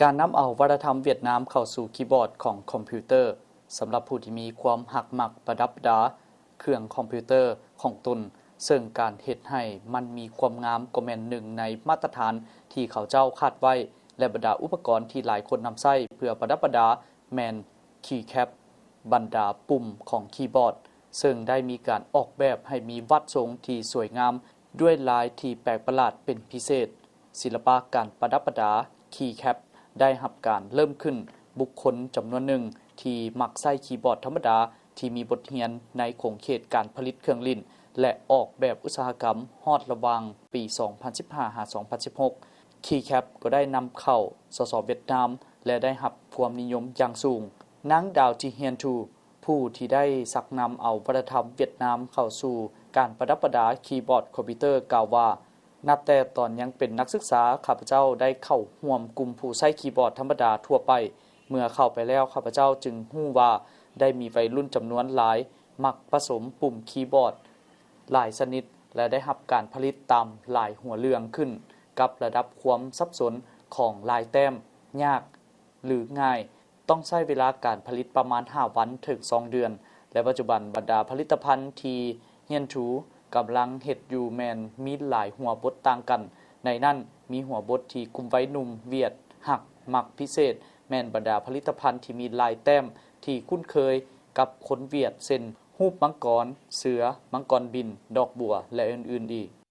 ການນຳເອົາວັດທະນະທຳຫວຽດນາມເຂົ້າສູ່ຄີບອດຂອງຄອມພິວເຕີ ສຳລັບຜູ້ທີ່ມີຄວາມຮັກມັກປະດັບປະດາເຄື່ອງຄອມພິວເຕີຂອງຕົນ, ເຊິ່ງການເຮັດໃຫ້ມັນມີຄວາມງາມກໍແມ່ນໜຶ່ງໃນມາດຕະຖານທີ່ເຂົາເຈົ້າຄາດໄວ້ ແລະ ບັນດາອຸປະກອນທີ່ຫຼາຍຄົນນຳໃຊ້ເພື່ອປະດັບປະດາແມ່ນຄີແຄັບ, ບັນດາປຸ່ມຂອງຄີບອດ, ເຊິ່ງໄດ້ມີການອອກແບບໃຫ້ມີວັດຊົງທີ່ສວຍງາມ ດ້ວຍລາຍທີ່ແປກປະຫຼາດເປັນພິເສດ. ສິລະປະການປະດັບປະດາຄີແຄັບໄດ້ຮັບການເລີ່ມຂຶ້ນ. ບຸກຄົນຈຳນວນໜຶ່ງທີ່ມັກໃຊ້ຄີບອດທຳມະດາທີ່ມີບົດຮຽນໃນຂົງເຂດການຜະລິດເຄື່ອງຫຼິ້ນ ແລະ ອອກແບບອຸດສາຫະກຳຮອດລະຫວ່າງປີສອງພັນສິບຫ້າຫາສອງພັນສິບຫົກ ຄີແຄັບກໍໄດ້ນຳເຂົ້າ ສສ ຫວຽດນາມ ແລະ ໄດ້ຮັບຄວາມນິຍົມຢ່າງສູງ. ນາງ ດາວ ຈີຮຽນທູ ຜູ້ທີ່ໄດ້ຊັກນຳເອົາວັດທະນະທຳຫວຽດນາມເຂົ້າສູ່ການປະດັບປະດາຄີບອດຄອມພິວເຕີ ກ່າວວ່າ, ນັບແຕ່ຕອນຍັງເປັນນັກສຶກສາ, ຂ້າພະເຈົ້າໄດ້ເຂົ້າຮ່ວມກຸ່ມຜູ້ໃຊ້ຄີບອດທຳມະດາທົ່ວໄປ. ເມື່ອເຂົ້າໄປແລ້ວ, ຂ້າພະເຈົ້າຈຶ່ງຮູ້ວ່າໄດ້ມີໄວລຸ້ນຈຳນວນຫຼາຍມັກປະສົມປຸ່ມຄີບອດຫຼາຍຊະນິດ ແລະ ໄດ້ຮັບການຜະລິດຕາມລາຍຫົວເລື່ອງ, ຂຶ້ນກັບລະດັບຄວາມສັບສົນຂອງລາຍແຕ້ມ, ຍາກ ຫຼື ງ່າຍ, ຕ້ອງໃຊ້ເວລາການຜະລິດປະມານຫ້າວັນເຖິງສອງເດືອນ ແລະ ປັດຈຸບັນບັນດາຜະລິດຕະພັນທີ່ຮຽນທູກຳລັງເຮັດຢູ່ແມ່ນມີຫຼາຍຫົວບົດຕ່າງກັນ. ໃນນັ້ນມີຫົວບົດທີ່ກຸ່ມໄວໜຸ່ມຫວຽດຮັກມັກພິເສດ ແມ່ນບັນດາຜະລິດຕະພັນທີ່ມີລາຍແຕ້ມທີ່ຄຸ້ນເຄີຍກັບຄົນຫວຽດ ເຊັ່ນ ຮູບມັງກອນ, ເສືອ, ມັງກອນບິນ, ດອກບົວ ແລະ ອື່ນໆອີກ.